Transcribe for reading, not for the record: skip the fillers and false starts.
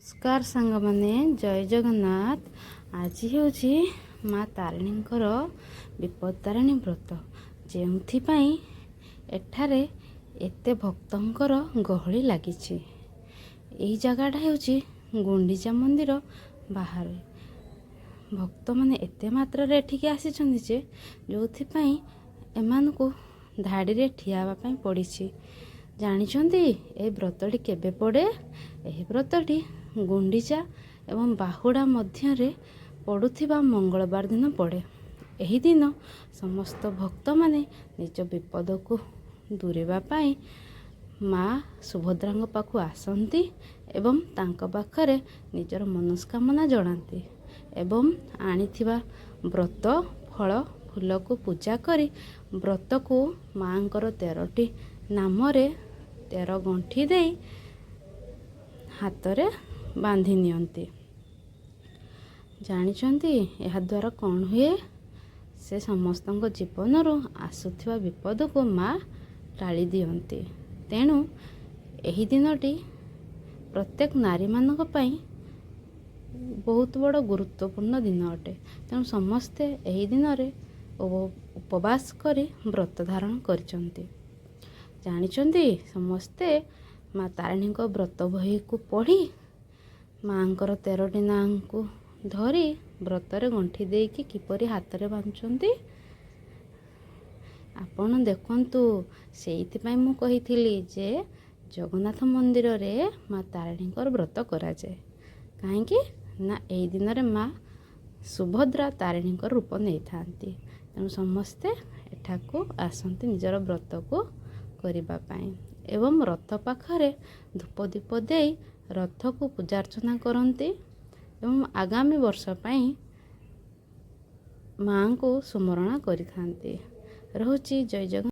ନମସ୍କାର ସାଙ୍ଗମାନେ, ଜୟ ଜଗନ୍ନାଥ। ଆଜି ହେଉଛି ମା ତାରିଣୀଙ୍କର ବିପତ୍ତାରିଣୀ ବ୍ରତ, ଯେଉଁଥିପାଇଁ ଏଠାରେ ଏତେ ଭକ୍ତଙ୍କର ଗହଳି ଲାଗିଛି। ଏହି ଜାଗାଟା ହେଉଛି ଗୁଣ୍ଡିଚା ମନ୍ଦିର ବାହାରେ। ଭକ୍ତମାନେ ଏତେ ମାତ୍ରାରେ ଏଠିକି ଆସିଛନ୍ତି ଯେ ଯେଉଁଥିପାଇଁ ଏମାନଙ୍କୁ ଧାଡ଼ିରେ ଠିଆ ହେବା ପାଇଁ ପଡ଼ିଛି। ଜାଣିଛନ୍ତି ଏହି ବ୍ରତଟି କେବେ ପଡ଼େ? ଏହି ବ୍ରତଟି ଗୁଣ୍ଡିଚା ଏବଂ ବାହୁଡ଼ା ମଧ୍ୟରେ ପଡ଼ୁଥିବା ମଙ୍ଗଳବାର ଦିନ ପଡ଼େ। ଏହି ଦିନ ସମସ୍ତ ଭକ୍ତମାନେ ନିଜ ବିପଦକୁ ଦୂରେଇବା ପାଇଁ ମା ସୁଭଦ୍ରାଙ୍କ ପାଖକୁ ଆସନ୍ତି ଏବଂ ତାଙ୍କ ପାଖରେ ନିଜର ମନସ୍କାମନା ଜଣାନ୍ତି ଏବଂ ଆଣିଥିବା ବ୍ରତ, ଫଳ, ଫୁଲକୁ ପୂଜା କରି ବ୍ରତକୁ ମାଆଙ୍କର 13ଟି ନାମରେ 13 ଗଣ୍ଠି ଦେଇ ହାତରେ ବାନ୍ଧି ନିଅନ୍ତି। ଜାଣିଛନ୍ତି ଏହାଦ୍ୱାରା କ'ଣ ହୁଏ? ସେ ସମସ୍ତଙ୍କ ଜୀବନରୁ ଆସୁଥିବା ବିପଦକୁ ମା ଟାଳି ଦିଅନ୍ତି। ତେଣୁ ଏହି ଦିନଟି ପ୍ରତ୍ୟେକ ନାରୀମାନଙ୍କ ପାଇଁ ବହୁତ ବଡ଼ ଗୁରୁତ୍ୱପୂର୍ଣ୍ଣ ଦିନ ଅଟେ। ତେଣୁ ସମସ୍ତେ ଏହି ଦିନରେ ଉପବାସ କରି ବ୍ରତ ଧାରଣ କରିଛନ୍ତି। ଜାଣିଛନ୍ତି, ସମସ୍ତେ ମା ତାରିଣୀଙ୍କ ବ୍ରତ ବହିକୁ ପଢ଼ି, ମାଆଙ୍କର 13ଟି ନାଁକୁ ଧରି ବ୍ରତରେ ଗଣ୍ଠି ଦେଇକି କିପରି ହାତରେ ବାନ୍ଧୁଛନ୍ତି, ଆପଣ ଦେଖନ୍ତୁ। ସେଇଥିପାଇଁ ମୁଁ କହିଥିଲି ଯେ ଜଗନ୍ନାଥ ମନ୍ଦିରରେ ମା ତାରିଣୀଙ୍କର ବ୍ରତ କରାଯାଏ, କାହିଁକି ନା ଏଇ ଦିନରେ ମା ସୁଭଦ୍ରା ତାରିଣୀଙ୍କର ରୂପ ନେଇଥାନ୍ତି। ତେଣୁ ସମସ୍ତେ ଏଠାକୁ ଆସନ୍ତି ନିଜର ବ୍ରତକୁ କରିବା ପାଇଁ ଏବଂ ରଥ ପାଖରେ ଧୂପ ଦୀପ ଦେଇ ରଥକୁ ପୂଜାର୍ଚ୍ଚନା କରନ୍ତି ଏବଂ ଆଗାମୀ ବର୍ଷ ପାଇଁ ମାଆଙ୍କୁ ସୁମରଣା କରିଥାନ୍ତି। ରହୁଛି, ଜୟ ଜଗନ୍ନାଥ।